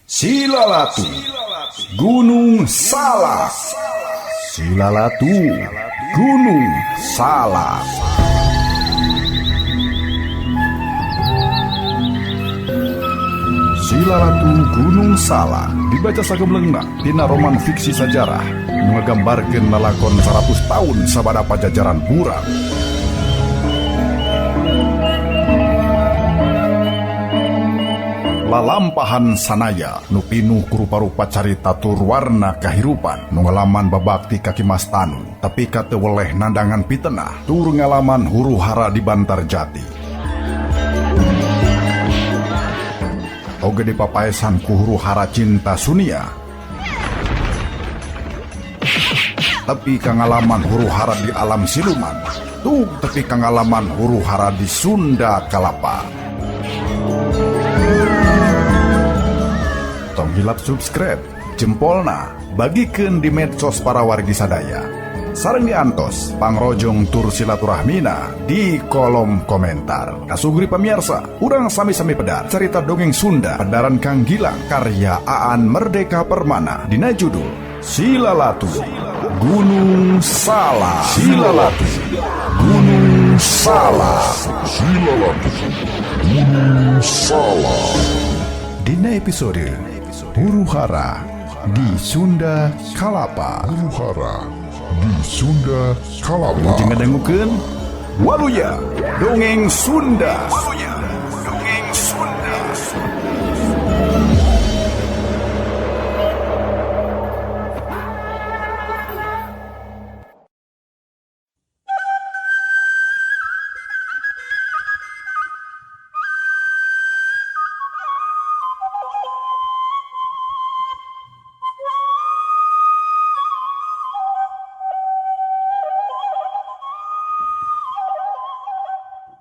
Silalatu Gunung Salak. Silalatu Gunung Salak. Silalatu Gunung Salak dibaca sagemlengna dina roman fiksi sajarah nu ngagambarkeun lalakon 100 tahun sabada pajajaran buram. Lalampahan sanaya nu pinuh ku rupa-rupa carita tur warna kahirupan nu ngalaman babakti ka Ki Mas Tanu tapi ka teu weleh nandangan pitenah tur ngalaman huru hara di Bantar Jati. Oge dipapaesan ku huru hara cinta Sunia tepi ka ngalaman huru hara di alam siluman tuh tepi ka ngalaman huru hara di Sunda Kalapa. Tong hilap subscribe, jempolna, bagikeun di medsos para wargi sadaya. Sareng diantos pangrojong tur silaturahmina di kolom komentar. Kasugri pamirsa, urang sami-sami pedar cerita dongeng Sunda pedaran Kang Gilang karya Aan Merdeka Permana dina judul Silalatu Gunung Salak. Silalatu Gunung Salak. Silalatu Gunung Salak. Dina episode Huru Hara di Sunda Kalapa. Huru Hara di Sunda Kalapa. Wilujeng ngadangukeun Waluya Dongeng Sunda. Waluya Dongeng Sunda.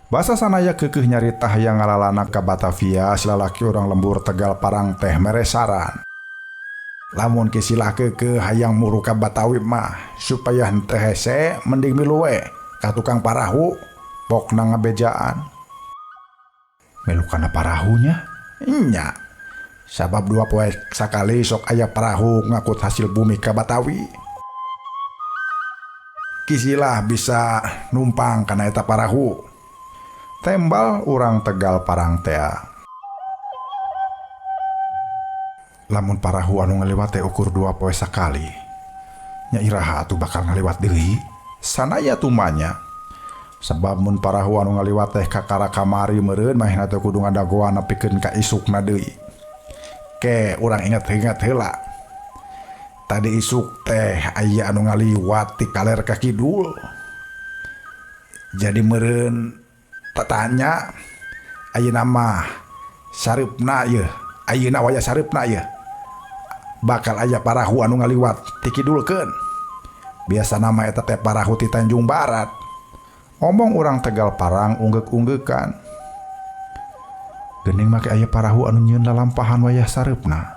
Basa sanaya keukeuh nyarita hayang ngalalana ka Batavia silalaki urang lembur Tegal Parang teh mere saran. Lamun Ki Silah keukeuh hayang muru ka Batawi mah supaya henteu hese mending milu we ka tukang parahu pokna ngabejaan. Milu kana parahunya? Nya. Sabab dua poe sakali sok aya parahu ngakut hasil bumi ka Batawi. Ki Silah bisa numpang kana eta parahu. Tembal urang Tegal Parang tea. Lamun parahu anu ngaliwat teh ukur dua poe sakali, nya iraha atuh bakal ngaliwat deui. Sanaya tumanya. Sebab mun parahu anu ngaliwat teh kakara kamari meureun manehna teh kudu ngadagoan nepikeun ka isukna deui. Ke urang inget-inget heula. Tadi isuk teh aya anu ngaliwat ti kaler ka kidul. Jadi meureun tatanya ayeuna mah sareupna yeuh, ayeuna waya sareupna yeuh. Bakal aya parahu anu ngaliwat ti kidulkeun. Biasana mah eta teh parahu ti Tanjung Barat. Omong urang Tegal Parang unggeuk-unggeukan. Geuning make aya parahu anu nyieun lalampahan wayah sareupna.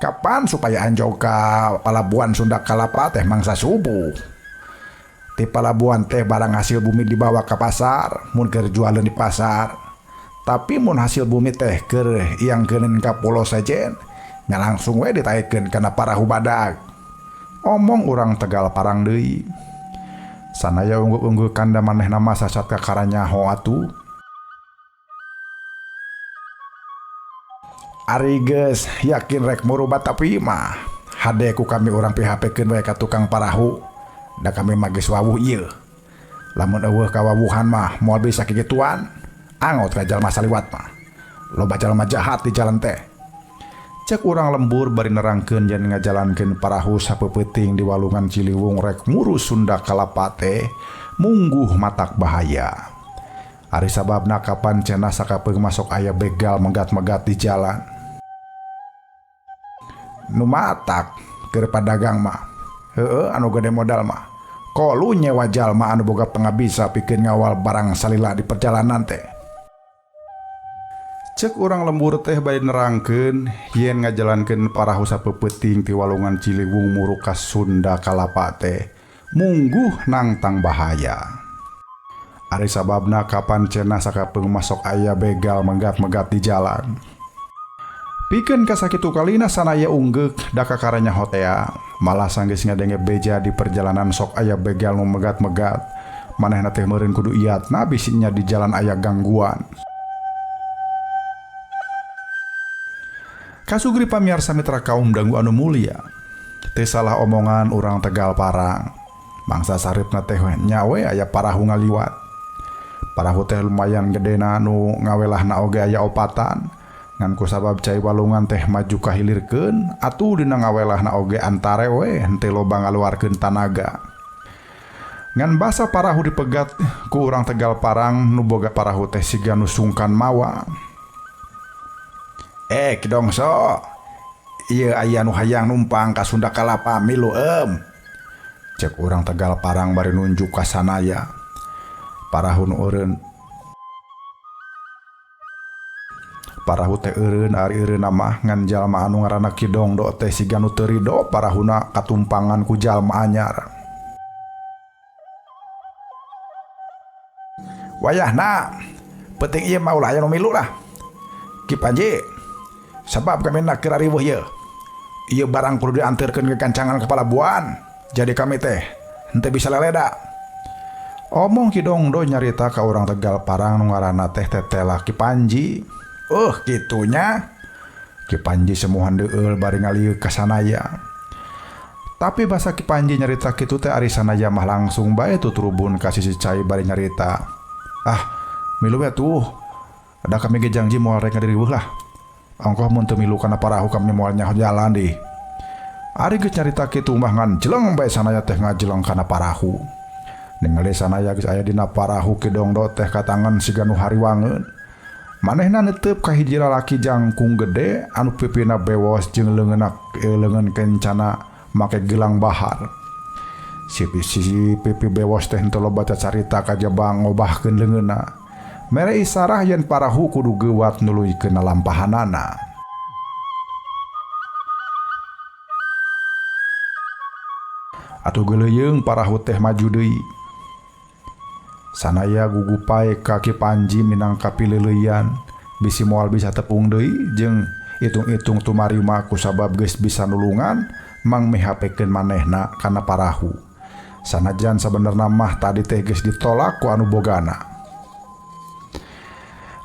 Kapan supaya anjog ka palabuhan Sunda Kalapa teh mangsa subuh. Di palabuhan teh barang hasil bumi dibawa ke pasar, mun keur jualan di pasar. Tapi mun hasil bumi teh keur iangkeuneun ka pulo sejen, nya langsung we ditaekeun kana parahu badag. Omong urang Tegal Parang deui. Sanaya ungguk-unggukan da manehna mah sasat kakara nyaho atuh. Ari geus yakin rek muru Batawi mah, hade ku kami urang PHP-keun we ka tukang parahu. Da kami mah geus wawuh ieu. Lamun eueuh kawawuhan mah moal bisa kikituan. Angot ka jalma saliwat mah. Loba jalma jahat di jalan teh. Cek urang lembur bari nerangkeun yen ngajalankeun parahu sapeupeting di walungan Ciliwung rek muru Sunda Kalapa teh mungguh matak bahaya. Ari sababna kapan cenah sakapeung masuk aya begal megat-megat di jalan. Nu matak keur padagang mah. Heueuh anu gede modal mah. Kolu nyewa jalma anu boga pangabisa pikeun ngawal barang salila di perjalanan teh. Cek urang lembur teh bari nerangkeun yen ngajalankeun parahu sapeupeting ti walungan Ciliwung muru ka Sunda Kalapa teh mungguh nangtang bahaya. Ari sababna kapan cenah sakapeung masok aya begal megat-megat di jalan. Pikeun ka sakitu kalina sanaya unggeuk da kakara nyaho tea, malah sanggeus ngadenge beja di perjalanan sok aya begal nu megat-megat. Manehna teh meureun kudu iatna bisi nya di jalan aya gangguan. Kasugri pamiarsa mitra kaum dangu anu mulia. Teu salah omongan urang Tegal Parang. Mangsa saripna teh nya we aya parahu ngaliwat. Parahu teh lumayan gedena nu ngawelahna oge aya opatan. Ngan kusabab cai walungan teh maju kahilirkeun atuh dina ngawelahna oge antare we henteu loba ngaluarkeun tanaga. Ngan basa parahu dipegat ku urang Tegal Parang nu boga parahu teh siga nu sungkan mawa. Ki Dongso, ieu aya nu hayang numpang ka Sunda Kalapa milu eum. Cek urang Tegal Parang bari nunjuk ka sanaya. Parahu nu eureun. Parahu teh eureun ari eureunna mah ngan jalma anu ngaranna Ki Dongdo teh siga nu teu rido parahuna katumpangan ku jalma anyar. Wayahna penting ieu mah ulah aya nu milu lah. Ki Panji, sabab kami nak keur riweuh ieu. Ieu barang kudu dianterkeun ke kancangan ka palabuhan. Jadi kami teh henteu bisa leleda. Omong Ki Dongdo nyarita ka urang Tegal Parang nu ngaranna teh tetela Ki Panji. Kitunya. Ki Panji semuhan deueul bari ngalieu ka sanaya. Tapi basa Ki Panji nyarita kitu teh ari sanaya mah langsung bae tutrubun ka sisi cai bari nyarita. Ah, milu we tuh. Da kami ge janji moal rek ngadiriweuh lah. Ongkoh mun teu milu kana parahu kami moal nyaho jalan deui. Ari geus nyarita kitu mah ngan jeleng bae sanaya teh ngajeleng kana parahu. Ningali sanaya geus aya dina parahu Ki Dongdo teh katangan siga nu hariwangeun. Manehna netep ka hiji lalaki jangkung gede anu pipina bewos jeung leungeun kencana make gelang bahar. Si pipi bewos teh henteu loba carita kajaba ngobahkeun leungeunna. Mere isarah yen parahu kudu geuwat nuluykeun lampahanana. Atuh geuleuyeung parahu teh maju deui. Sanaya gugupai ka Ki Panji minangka pileuleyan, bisi moal bisa tepung deui jeung hitung-hitung tumarima kusabab geus bisa nulungan mang mihapekeun manehna kana parahu. Sanajan sabenerna mah tadi teh geus ditolak ku anu bogana.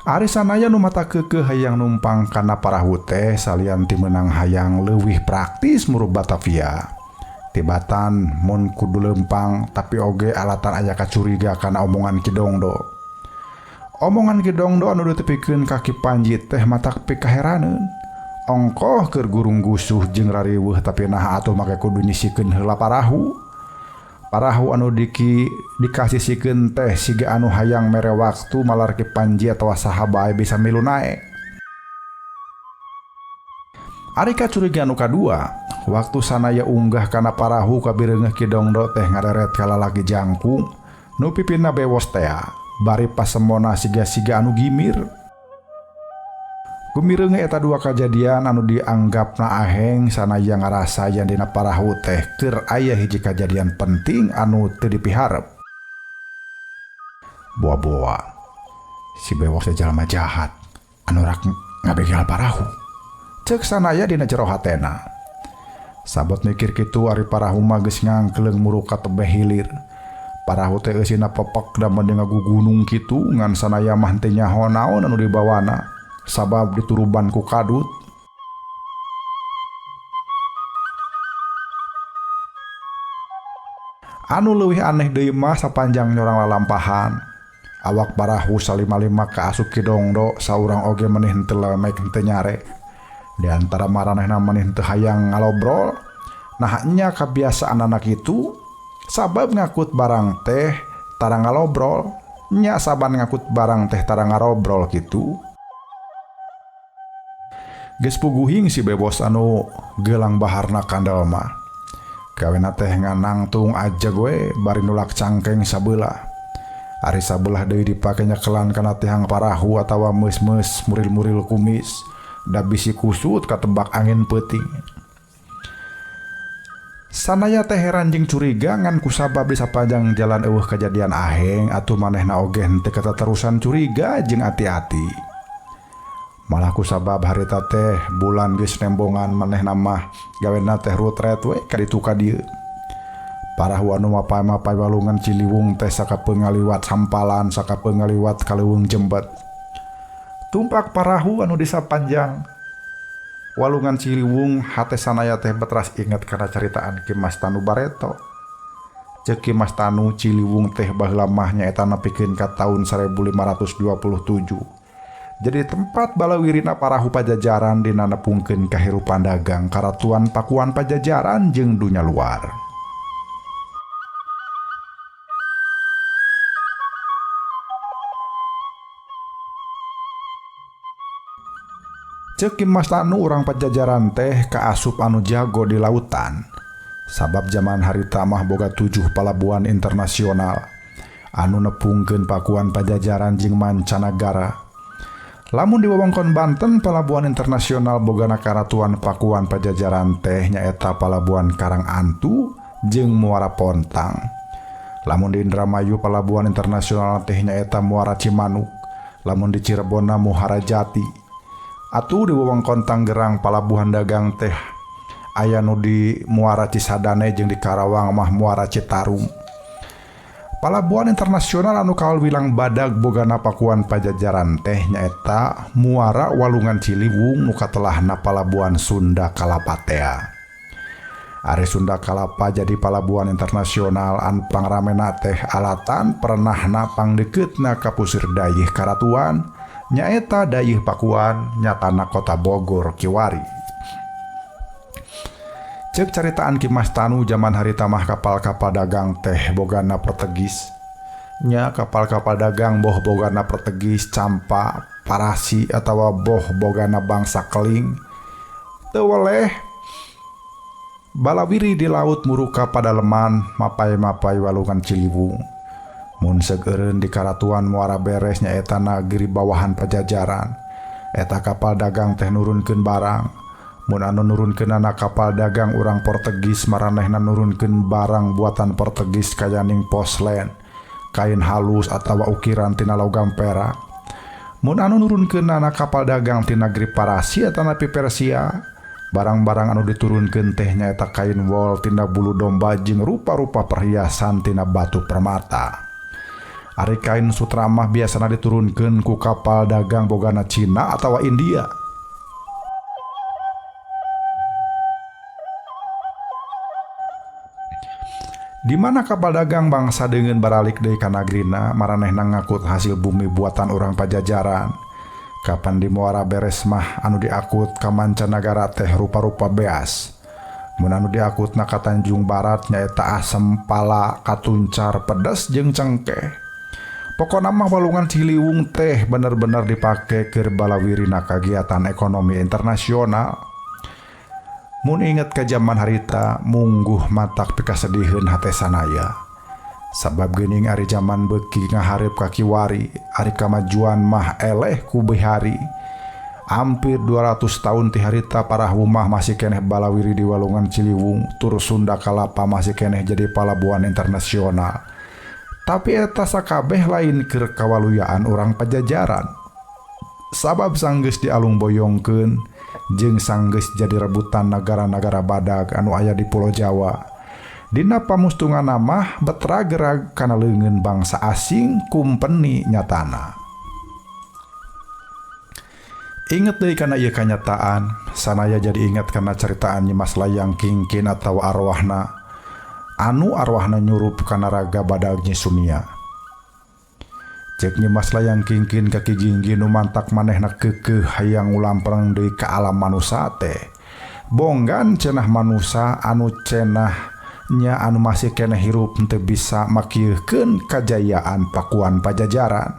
Ari sanaya nu mata keukeuh hayang numpang kana parahu teh salian ti meunang hayang leuwih praktis murub Batavia. Tibatan mun kudu lempang tapi oge alatan aya kacuriga kana omongan Ki Dongdo. Omongan Ki Dongdo anu ditepikeun ka Ki Panji teh matak pikaheraneun. Ongkoh keur gurung gusuh jeung rariweuh tapi naha atuh make kudu nyisikeun heula parahu. Parahu anu dikasisikeun teh siga anu hayang mere waktu malar Ki Panji atawa saha bae bisa milu naek. Ari kacuriga anu kadua, waktu sanaya unggah kana parahu kabireungeuh Ki Dongdo teh ngareret ka lalaki jangkung nu pipina bewos tea, bari pasemona siga-siga anu gimir. Gumireungeuh eta dua kajadian anu dianggapna aheng sanaya ngarasa yen dina parahu teh keur aya hiji kajadian penting anu teu dipiharep. Boa-boa si bewos teh jalma jahat anu rak ngabegal parahu. Cek sanaya dina jero hatena. Sabot mikir kitu ari parahu mah geus ngangkleung muruk ka tebeh hilir. Parahu teh eusina pepek da mending ngagugunung kitu ngan sanaya mah teu nyaho naon anu dibawana sabab dituruban ku kadut. Anu leuwih aneh deui mah sapanjang nyorang lalampahan. Awak parahu salima-lima ka asup Ki Dongdo saurang oge menih henteu lemek henteu nyare. Di antara maranehna menih teu hayang ngalobrol, nah nya kabiasaan anak itu sabab ngakut barang teh tara ngalobrol, nya saban ngakut barang teh tara ngarobrol kitu. Geus puguhing si bebos anu gelang baharna kandel mah. Gawena teh nganangtung aja gue bari nulak cangkeng sabelah. Ari sabelah deui dipake nyekelan kana tihang parahu atawa meus-meus muril-muril kumis. Da bisi kusut katebak angin peuting. Sanaya teh heran jeung curiga ngan kusabab di sapanjang jalan eueuh kajadian aheng atuh manehna oge henteu kataterusan curiga jeung ati-ati. Malah ku sabab harita teh bulan geus nembongan manehna mah gawena teh rutret we ka ditu ka dieu. Parahu anu mapay-mapay walungan Ciliwung teh sakapeung ngaliwat sampalan, sakapeung ngaliwat ka leuweung jembet. Tumpak parahu anu di sapanjang walungan Ciliwung hate sanaya teh betras inget kana caritaan Ki Mas Tanu bareto. Ceuk Ki Mas Tanu Ciliwung teh baheula mah nyaeta nepikeun ka taun 1527. Jadi tempat balawirina parahu Pajajaran dina nepungkeun kahirupan dagang karatuan Pakuan Pajajaran jeung dunya luar. Ceuk Ki Mas Tanu urang Pajajaran teh kaasup anu jago di lautan. Sabab zaman harita mah boga 7 palabuhan internasional anu nepungkeun Pakuan Pajajaran jeung mancanagara. Lamun di wewengkon Banten palabuhan internasional bogana karatuan Pakuan Pajajaran teh nyaeta palabuhan Karang Antu jeung Muara Pontang. Lamun di Indramayu palabuhan internasional teh nyaeta Muara Cimanuk. Lamun di Cirebonna Muara Jati. Atuh di wewengkon Tangerang palabuhan dagang teh aya nu di Muara Cisadane jeung di Karawang mah Muara Citarum. Palabuhan internasional anu kawilang badag bogana Pakuan Pajajaran teh nyaeta Muara Walungan Ciliwung nu katelahna palabuhan Sunda Kalapa tea. Ari Sunda Kalapa jadi palabuhan internasional anu pangramena teh alatan pernahna pangdekeutna ka pusir dayeuh karatuan nyaeta dayeuh Pakuan nyatana kota Bogor kiwari. Ceuk caritaan Ki Mas Tanu zaman harita mah kapal-kapal dagang teh bogana Portugis. Nya kapal-kapal dagang boh bogana Portugis, Campa, Parasi atawa boh bogana bangsa Keling. Teu weleh balawiri di laut muruka padaleman mapay-mapay walungan Ciliwung. Mun seugeureun di karatuan Muara Beres nyaeta nagri bawahan Pajajaran. Eta kapal dagang teh nurunkeun barang. Mun anu nurunkeunana kapal dagang urang Portugis maranehna nurunkeun barang buatan Portugis kayaning poslen, kain halus atawa ukiran tina logam perak. Mun anu nurunkeunana kapal dagang ti nagri Parasi atanapi Persia, barang-barang anu diturunkeun teh nyaeta kain wol tina bulu domba jeung rupa-rupa perhiasan tina batu permata. Ari kain sutra mah biasana diturunkeun ku kapal dagang bogana Cina atawa India. Di mana kapal dagang bangsa deungeun baralik deui ka nagrina, maranehna ngakut hasil bumi buatan urang Pajajaran. Kapan di Muara Beres mah anu diakut ka mancanagara teh rupa-rupa beas. Mun anu diakutna ka Tanjung Barat nyaeta asem, pala, katuncar, pedes jeung cengkeh. Pokona mah walungan Ciliwung teh bener-bener dipake keur balawirina kagiatan ekonomi internasional. Mun inget ka jaman harita mungguh matak pikasediheun hate sanaya. Sabab geuning ari jaman beuki ngahareup ka kiwari, ari kamajuan mah eleh ku bihari. Hampir 200 tahun ti harita parahu mah masih keneh balawiri di walungan Ciliwung, tur Sunda Kalapa masih keneh jadi palabuhan internasional. Tapi eta sakabeh lain keur kawaluyaan urang Pajajaran. Sabab sanggeus dialung boyongkeun jeung sanggeus jadi rebutan nagara-nagara badag anu aya di Pulau Jawa. Dina pamustunganna mah betra gerag kana leungeun bangsa asing kumpeni nyatana. Inget deui kana ieu kanyataan, sanaya jadi inget kana caritaan Nyi Mas Layang Kingkin atawa arwahna anu arwahna nyurup kana raga badag Nyi Sunia. Cek Nyi Mas Layang Kingkin ka Ki Ginggi nu mantak manehna keukeuh hayang ngulampreng deui ka alam manusa teh. Bonggan cenah manusa anu cenah nya anu masih keneh hirup teu bisa makieuhkeun kajayaan Pakuan Pajajaran.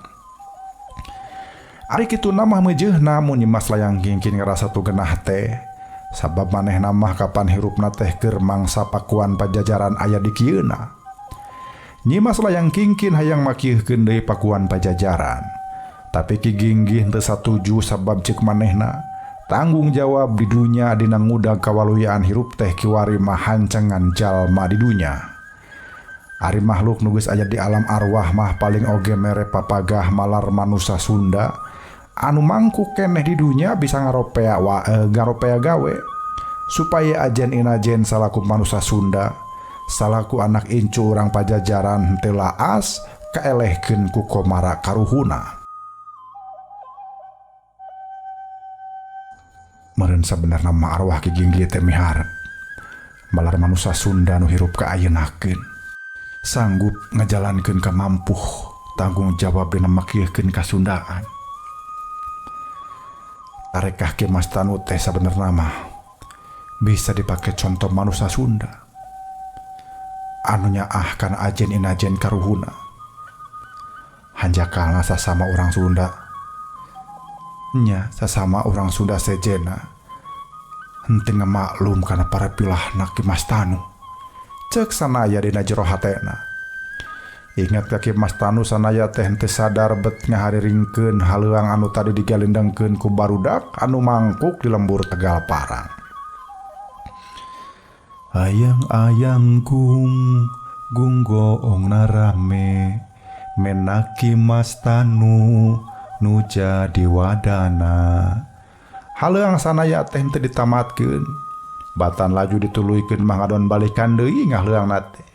Ari kituna mah meujeuhna mun Nyi Mas Layang Kingkin ngarasa tu genah teh. Sabab manehna mah kapan hirupna teh keur mangsa Pakuan Pajajaran aya di kieuna. Nyi Mas Layang Kingkin hayang makieuhkeun deui Pakuan Pajajaran. Tapi Ki Ginggih teu satuju sabab ceuk manehna tanggung jawab di dunya dina ngudag kawaluyaan hirup teh kiwari mah hancengan jalma di dunya. Ari makhluk nu geus aya di alam arwah mah paling oge mere papagah malar manusa Sunda Anu mangku keneh di dunya bisa ngaropea wa, ngaropea gawe supaya ajen inajen salaku manusia Sunda, salaku anak incu urang Pajajaran henteu laas kaelehkeun ku komara karuhuna. Meureun sabenerna mah arwah Ki Ginggi teh miharep malar manusia Sunda nu hirup ka ayeunakeun sanggup ngajalankeun kamampuh tanggung jawab dina makieukeun kasundaan. Tarekah Ki Mas Tanu teh sabenerna mah bisa dipake contoh manusia Sunda anu nyaah kana ajen inajen karuhuna. Hanjakalna sasama urang Sunda nya sasama urang Sunda sejena henteu ngamaklum kana para pilahna Ki Mas Tanu. Ceuk sanaya dina jero hatena. Ingat ka Ki Mas Tanu sanaya teh henteu sadar bet ngahariringkeun haleuang anu tadi digalendengkeun ku barudak anu mangkuk di lembur Tegal Parang. Ayang-ayang gung gung goong narame menak Ki Mas Tanu nu jadi wadana. Haleuang sanaya teh henteu ditamatkeun. Batan laju dituluykeun mah ngadon balikan deui ngahleuangna teh.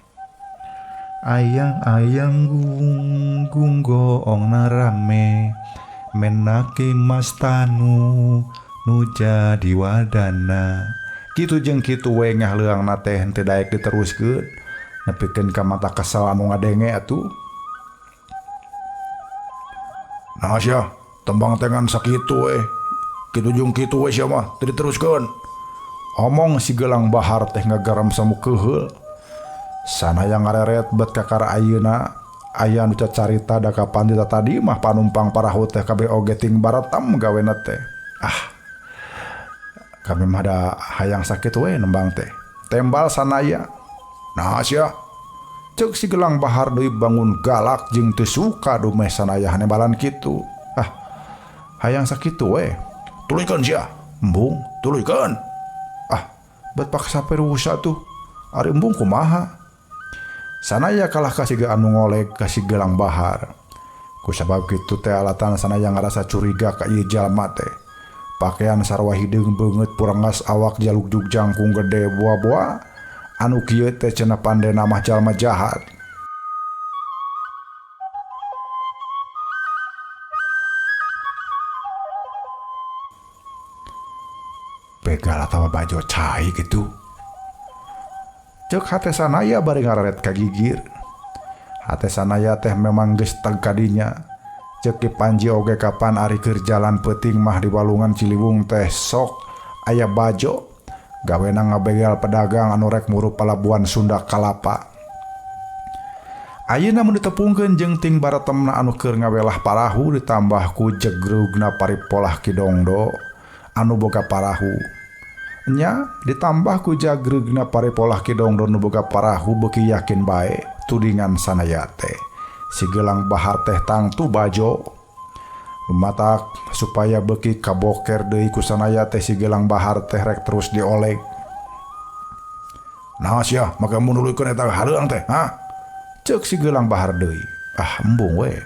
Ayang-ayang gung gung goong narame menak Ki Mas Tanu nu jadi wadana. Kitu jeung kitu we ngahleuangna teh henteu daek diteruskeun. Nepikeun ka mata kesel anu ngadenge atuh. Nah sia, tembang tengan sakitu we. Kitu jeung kitu we sia mah teu diteruskeun. Omong si Gelang Bahar teh ngagaram samu keuheul. Sanaya ngareret bet kakara ayeuna aya nu cacarita da kapan dita tadi mah panumpang parahu teh kabeh oge ting baratam gawena teh. Ah. Kami mah da hayang sakit we nembang teh. Tembal sanaya. Nah sia. Ceuk si Gelang Bahar deui bangun galak jeung teu suka dumeh sanaya hanebalan kitu. Ah. Hayang sakitu we. Tuluykeun sia. Embung, tuluykeun. Ah, bet paksa perusa tuh. Ari embung kumaha? Sanaya kalah ka siga anu ngoleg ka si Gelang Bahar. Ku sabab kitu teh alatan sanaya ngarasa curiga ka ieu jalma teh. Pakaian sarwa hideung beungeut purengas awak jalugjug jangkung gede boa-boa. Anu kieu teh cenah pandena mah jalma jahat. Begal atawa bajo cai gitu. Ceuk hate sanaya bari ngararet ka gigir. Hate sanaya teh memang geus teg kadinya. Ceuk Ki Panji oge kapan ari keur jalan peuting mah di walungan Ciliwung teh sok aya bajo gawena ngabegal pedagang anu rek muru palabuhan Sunda Kalapa. Ayeuna mun ditepungkeun jeung ting baratemna anu keur ngawelah parahu ditambah ku jegrugna paripolah Ki Dongdo anu boga parahu. Nya ditambah ku jagreugna paripolah Ki Dongdo nu boga parahu beuki yakin bae tudingan sanaya teh. Si Gelang Bahar teh tangtu bajo. Matak supaya beuki kaboker deui ku sanaya teh si Gelang Bahar teh rek terus dioleg. Nah sia, maka mun nuluykeun eta haleuang teh, ha? Ceuk si Gelang Bahar deui. Ah, embung we.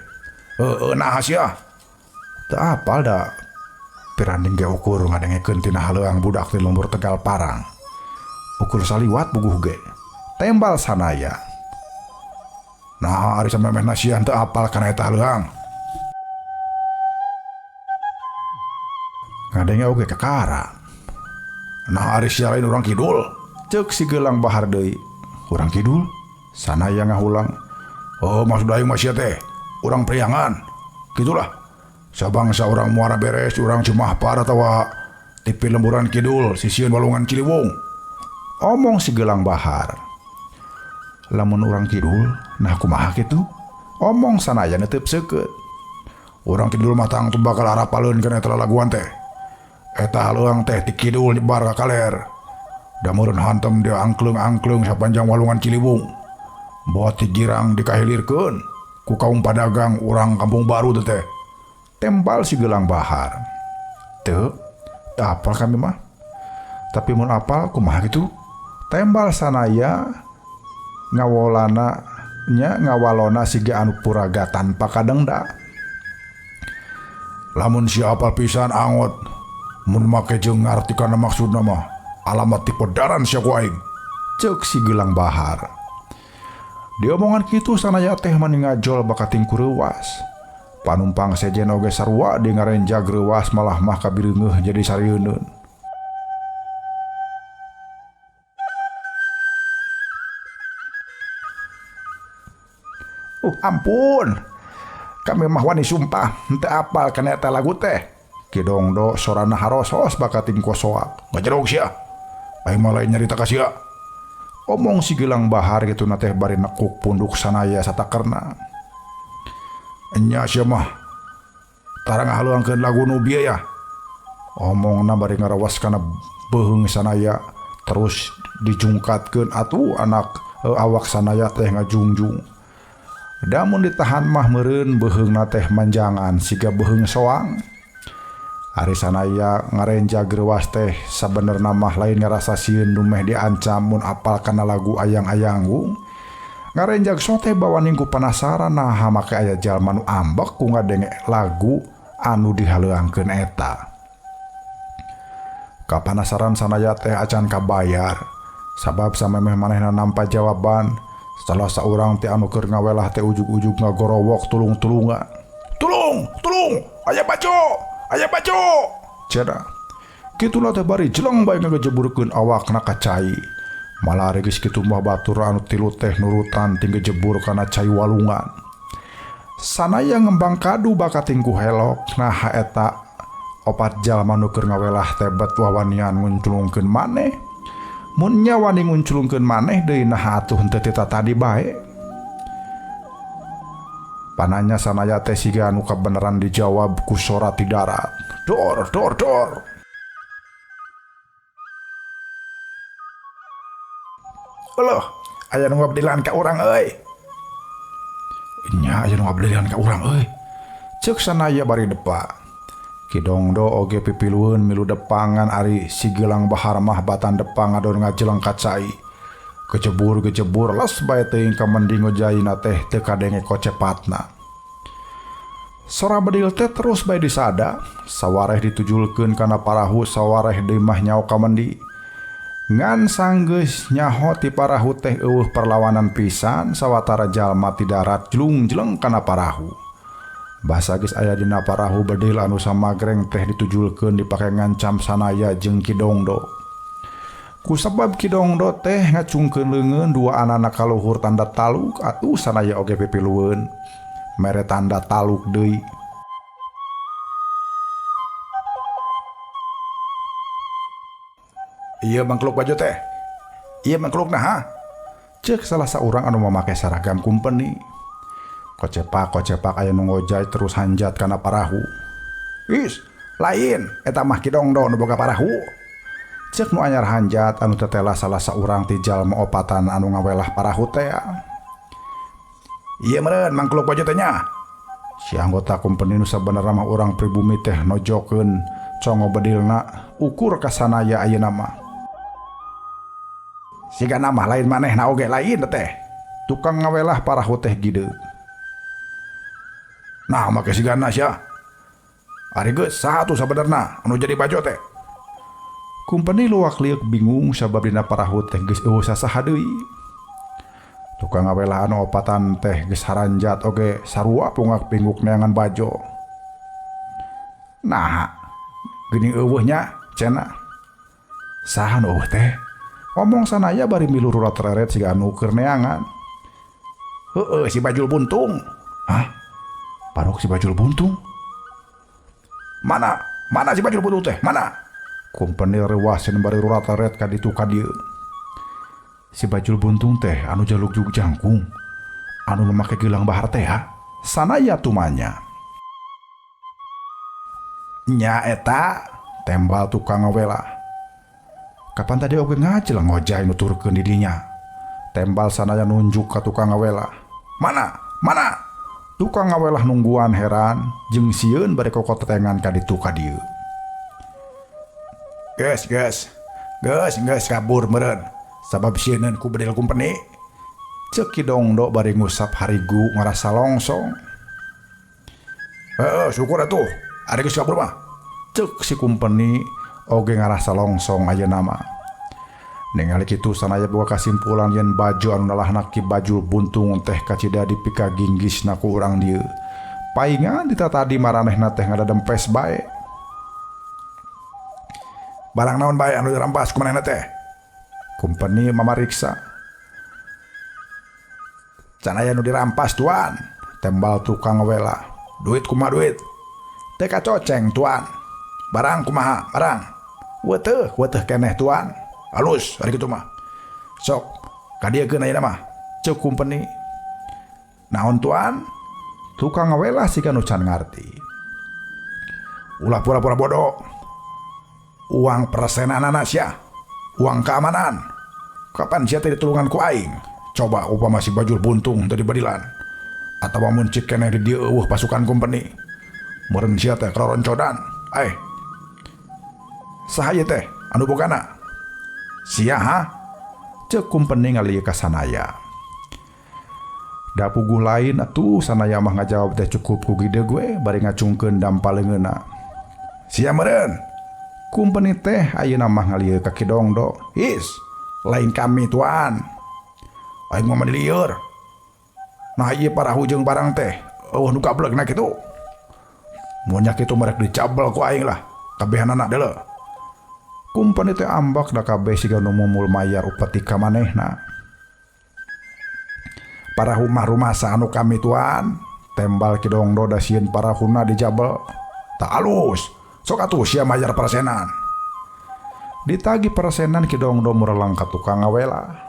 Heueuh nah sia. Teu apal da piranding ge ukur ngadengekeun tina haleuang budak di lembur Tegal Parang. Ukur saliwat buguh ge. Tembal sanaya. Nah, ari samemehna sia teu apal kana eta haleuang. Ngadenge oge kakara. Nah, ari sia lain urang kidul. Ceuk si Gelang Bahar deui. Urang kidul? Sanaya ngahulang. Oh, maksud aing mah sia teh urang Priangan. Gitulah. Sabangsa urang Muara Beres, urang Cimahpar atawa tipi lemburan kidul sisieun walungan Ciliwung. Omong si Gelang Bahar. Lamun urang kidul, nah kumaha kitu? Omong sanaya netep seukeut. Urang kidul mah tangtu bakal arapaleun kana eta lalaguan teh. Eta haleuang teh ti kidul nyebar ka kaler. Da meureun hantem dia angkleung-angkleung sapanjang walungan Ciliwung. Boa ti girang dikahilirkeun ku kaum padagang urang kampung baru teh. Tembal si Gelang Bahar. Teu, apal kami mah. Tapi mun apal kumaha kitu? Tembal sanaya ngawolana nya ngawalona siga anu puraga tanpa kadengda. Lamun sia apal pisan angot mun make jeung ngarti kana maksudna mah alamat ti podaran sia ku aing. Ceuk si Gelang Bahar. Diomongan kitu Sanaya teh mani ngajol bakating ku reuwas. Panumpang sejen oge sarua di ngarenjag reuwas malah mah kabireungeuh jadi sarieunun. Ampun. Kami mah wani sumpah henteu apal kana eta lagu teh. Ki Dongdo sorana harosos bakating kosoak. Ngajerog sia. Aing mah lain nyarita ka sia. Omong si Gelang Bahar kitu na teh bari nekuk punduk Sanaya satakerna. Enya sia mah tara ngahaluangkeun lagu nu bieu ya. Omongna bari ngarawas kana beuheung Sanaya terus dijungkatkeun atuh anak awak Sanaya teh ngajungjung. Damun ditahan mah meureun beuheungna teh manjangan siga beuheung soang. Ari Sanaya ngarenjag reuwas teh sabenerna mah lain ngarasa sieun dumeh diancam mun apal kana lagu ayang-ayanggung. Ngarenjag sote bawaning ku penasaran naha make aya jalma nu ambek ku ngadenge lagu anu dihaleuangkeun eta. Kapanasaran Sanaya teh acan kabayar sabab samemeh manehna nampa jawaban. Salah saurang teh anu keur ngawelah teh ujug-ujug ngagorowok tulung-tulungan. Tulung, tulung, aya bajo, aya bajo. Cenah. Kituna teh bari jeleng bae ngagejeburkeun awakna ka cai. Malah geus kitu mah batur anu tilu teh nurutan ting gejebur kana cai walungan. Sanaya ngembang kadu bakating ku helok naha eta opat jalma nu keur ngawelah teh bet wawanian ngunclungkeun maneh. Mun nya wani ngunclungkeun maneh deui naha atuh henteu tita tadi bae. Pananya Sanaya teh siga anu kabeneran dijawab ku sora ti darat. Dor dor dor. Euleuh, aya nu ngabdilan ka urang euy. Nya aya nu ngabdilan ka urang euy. Ceuk Sanaya bari depa. Ki Dongdo oge pipilueun milu depangan ari si Gelang Bahar mah batan depang ngadon ngajeleng ka cai. Kejebur-kejebur les bae teuing ka mending ngojayna teh teu kadenge kocepatna. Sora bedil teh terus bae disada, sawareh ditujulkeun kana parahu sawareh deui mah nyao ka mendi. Ngan sanggeus nyaho ti parahu teh eueuh perlawanan pisan sawatara jalma ti darat jlung-jleng kana parahu. Basa geus aya dina parahu bedil anu samagreng teh ditujulkeun dipake ngancam Sanaya jeung Ki Dongdo. Kusabab Ki Dongdo teh ngacungkeun leungeun dua anana kaluhur tanda taluk atuh Sanaya oge pipilueun mere tanda taluk deui. Ieu mangkluk baju teh. Ieu mangklukna ha? Ceuk salah saurang anu mamake saragam kumpeni. Kocepak-kocepak aya nu ngojay terus hanjat kana parahu. Is, lain eta mah Ki Dongdo nu boga parahu. Ceuk nu anyar hanjat anu tetela salah saurang ti jalma opatan anu ngawelah parahu teh. Ieu meureun mangkluk baju teh nya. Si anggota kumpeni nu sabenerna mah urang pribumi teh nojokeun congo bedilna ukur ka Sanaya ayeuna mah. Sigana mah lain manehna oge lain teh. Tukang ngawelah parahu teh gide. Nah make sigana sia. Ari geus saha atuh sabenerna anu jadi bajo teh. Kumpeni luak liuk bingung sabab dina parahu teh geus eueuh sasaha deui. Tukang ngawelah anu opatan teh geus haranjat oge sarua pungak pingguk neangan bajo. Nah, geuning eueuh nya cenah. Saha nu eueuh teh? Omong Sanaya bari milu rurat-reret siga anu keur neangan. Heueuh si Bajul Buntung. Hah? Parok si Bajul Buntung? Mana? Mana si Bajul Buntung teh? Mana? Kumpeni rewasin bari rurat-reret ka ditu ka dieu. Si Bajul Buntung teh anu jaluk jug jangkung, anu memakai gelang bahar teh ha? Sanaya tumanya. Nya eta tembal tukang ngawelah. Kapan tadi oge ngajeleng ngojay nuturkeun di dinya. Tembal Sanaya nunjuk ka tukang ngawelah. Mana? Mana? Tukang ngawelah nungguan heran jeung sieun bari kokotetengan ka ditu ka dieu. Geus, geus. Geus, geus kabur meureun. Sabab sieun ku bedil kumpeni. Ceuk Ki Dongdo bari ngusap harigu ngarasa longsong. Heeh, syukur atuh. Ari geus kabur mah. Ceuk si kumpeni oge ngarasa longsong ayeuna mah. Ningali kitu sanaya boga kasimpulan yen baju anu nalahna Ki Bajul Buntung teh kacida dipika ginggisna ku urang dieu. Paingan dita tadi maranehna teh ngadadempes bae. Barang naon bae anu dirampas ku manehna teh? Kumpeni mamariksa. Can aya nu dirampas tuan, tembal tukang wela. Duit kumaha duit? Teh kacoceng tuan. Barang kumaha barang? Weteh, weteh keneh tuan. Alus ari kitu mah. Sok kadiekeun ayeuna mah. Ceuk kumpeni. Naon tuan? Tukang ngawela siga nu can ngarti. Ulah pura-pura bodoh. Uang persenanana sia. Uang keamanan. Kapan sia teh ditulungan ku aing? Coba upama si Bajul Buntung teh dibadilan. Atawa mun cik keneh di dieu eueuh pasukan kumpeni. Meureun sia teh karoroncodan. Eh. Saha ieu teh anu bogana? Sia ha? Ceuk kumpeni ngalieu ka Sanaya. Da puguh lain atuh Sanaya mah ngajawab teh cukup ku gide gue bari ngacungkeun dampa leungeunna. Sia meureun. Kumpeni teh ayeuna mah ngalieu ka Ki Dongdo. Is, lain kami tuan. Aing mah mani lieur. Nah ieu parahu jeung barang teh eueuh nu gablegna kitu. Mun nya kitu mah rek dicabel ku aing lah. Kabehanana deuleu. Kumpeni teh ambak da kabeh siga nu mumul mayar upeti ka manehna. Parahu mah rumasa anu kami tuan. Tembal Ki Dongdo da sieun parahuna dijabel. Tak alus. Sok atuh sia mayar persenan. Ditagi persenan Ki Dongdo murelang ka tukang ngawela.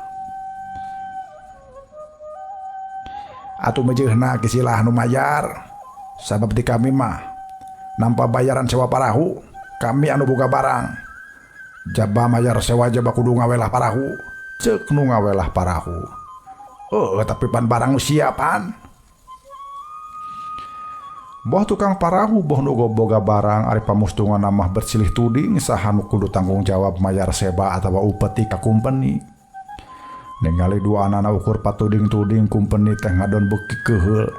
Atuh mejeuhna kisilah nu mayar. Sabab di kami mah nampa bayaran sewa parahu, kami anu boga barang. Jaba mayar sewa jaba kudu ngawelah parahu. Ceuk nu ngawelah parahu. Oh, tapi pan barang nu siapan. Boh tukang parahu boh nu boga barang ari pamustungan mah bersilih tuding saha nu kudu tanggung jawab mayar seba atawa upeti ka kumpeni. Ningali dua anana ukur patuding-tuding kumpeni teh ngadon beuki keuheul.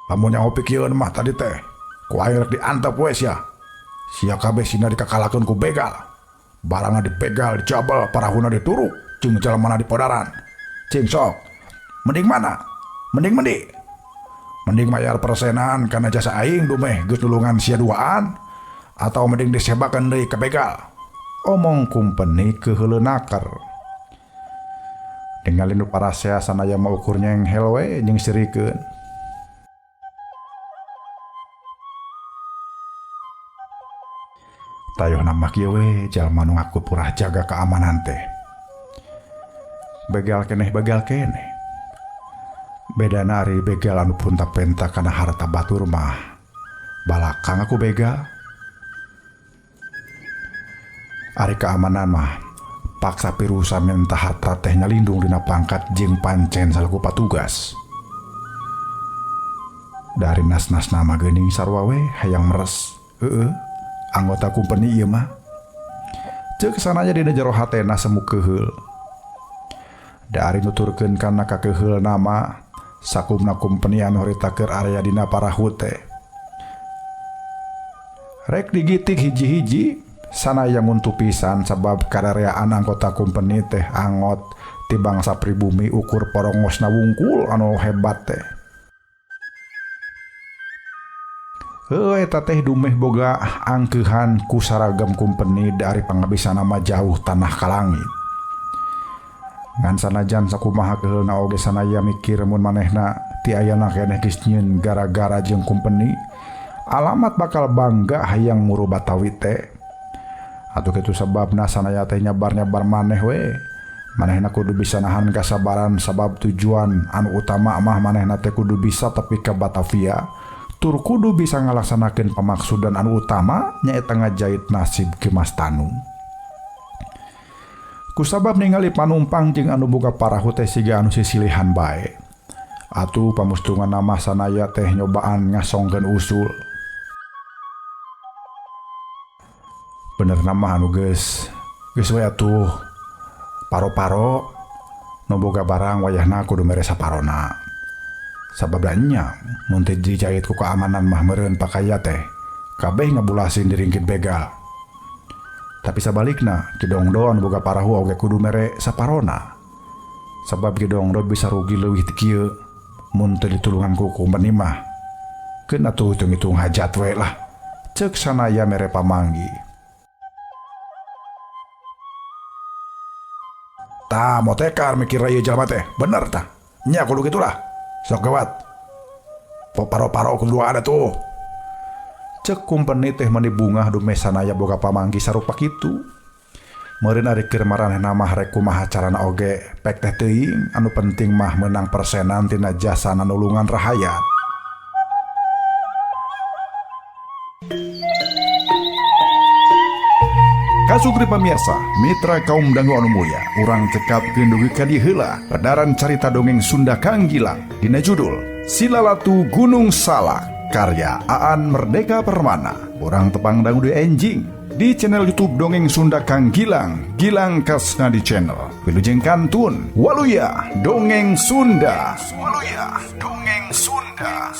Lamun nyaho pikieun mah tadi teh ku aing rek diantep we sia. Sia kabeh sina dikakalakeun ku begal. Barangna dibegal, dijabel, parahuna dituruk, jeung jalmana dipodaran. Cing sok. Mending mana? Mending mendi. Mending mayar persenan kana jasa aing dumeh geus nulungan sia duaan atau mending disebakeun deui ka begal. Omong kumpeni keuheuleuh naker. Ningali nu parasea sanaya mah ukur nyenghel we jeung sirikeun. Tayohna mah kieu we jalma nu ngaku purah jaga keamanan teh. Begal keneh begal keneh. Bedana ari begal anu punta-penta kana harta batur mah. Balakang aku begal. Ari keamanan mah paksa pirusa minta harta teh nyalindung dina pangkat jeung pancen salaku patugas. Dari nas-nas nama geuning sarua we hayang meres. Heueuh, anggota kumpeni ieu mah. Ceuk sananya dina jero hatena semu keuheul. Da ari nuturkeun kana kakeuheul nama sakumna kumpeni anu harita keur area dina parahu teh. Rek digitik hiji-hiji sanaya nguntu pisan sabab karareaan anggota kumpeni teh angot ti bangsa pribumi ukur porongosna wungkul anu hebat teh. Heuh eta teh dumeh boga angkeuhan ku saragam kumpeni dari pangabisana mah jauh tanah ka langit. Ngan sanajan sakumaha keuheulna oge sanaya mikir mun manehna ti ayana keneh geus nyieun gara-gara jeung kumpeni, alamat bakal bangga hayang muru Batawi teh. Atuh kitu sababna sanaya teh nyabar-nyabar maneh we. Manehna kudu bisa nahan kasabaran sabab tujuan anu utama mah manehna teh kudu bisa tepi ka Batavia. Tur kudu bisa ngalaksanakeun pamaksudan anu utama nyaeta ngajait nasib Ki Mas Tanu. Kusabab ningali panumpang jeung anu boga parahu teh siga anu sisilihan bae. Atuh pamustungan mah sanaya teh nyobaan ngasongkeun usul. Bener nama anu geus geus we atuh paro-paro nu boga barang wayahna kudu mere saparona. Sabab da nya mun teu dijait ku keamanan mah meureun pakaya teh kabeh ngabulasin diringkit begal. Tapi sabalikna Ki Dongdo anu boga parahu oge kudu mere saparona. Sabab Ki Dongdo bisa rugi leuwih ti kieu mun teu ditulungan ku kumpeni mah. Keun atuh hitung-hitung hajat we lah, ceuk Sanaya mere pamanggi. Tah motekar mikir ieu jalma teh, bener tah. Nya kudu kitu lah. Sok gawat. Paro-paro kudu ada tuh. Cek kumpeni teh mani bungah dumeh Sanaya boga pamanggi sarupa kitu. Meureun ari keur maranehna mah rek kumaha carana oge pek teh teuing anu penting mah meunang persenan tina jasa nanulungan rahayat. Kasukri pamirsa, mitra kaum dangu anu mulia, urang cekapkeun dugi ka dieu heula pedaran carita dongeng Sunda Kang Gilang dina judul Silalatu Gunung Salak karya Aan Merdeka Permana. Urang tepang dangu deui enjing di channel YouTube Dongeng Sunda Kang Gilang, Gilang Kasna di channel. Wilujeng kantun, waluya Dongeng Sunda. Waluya Dongeng Sunda.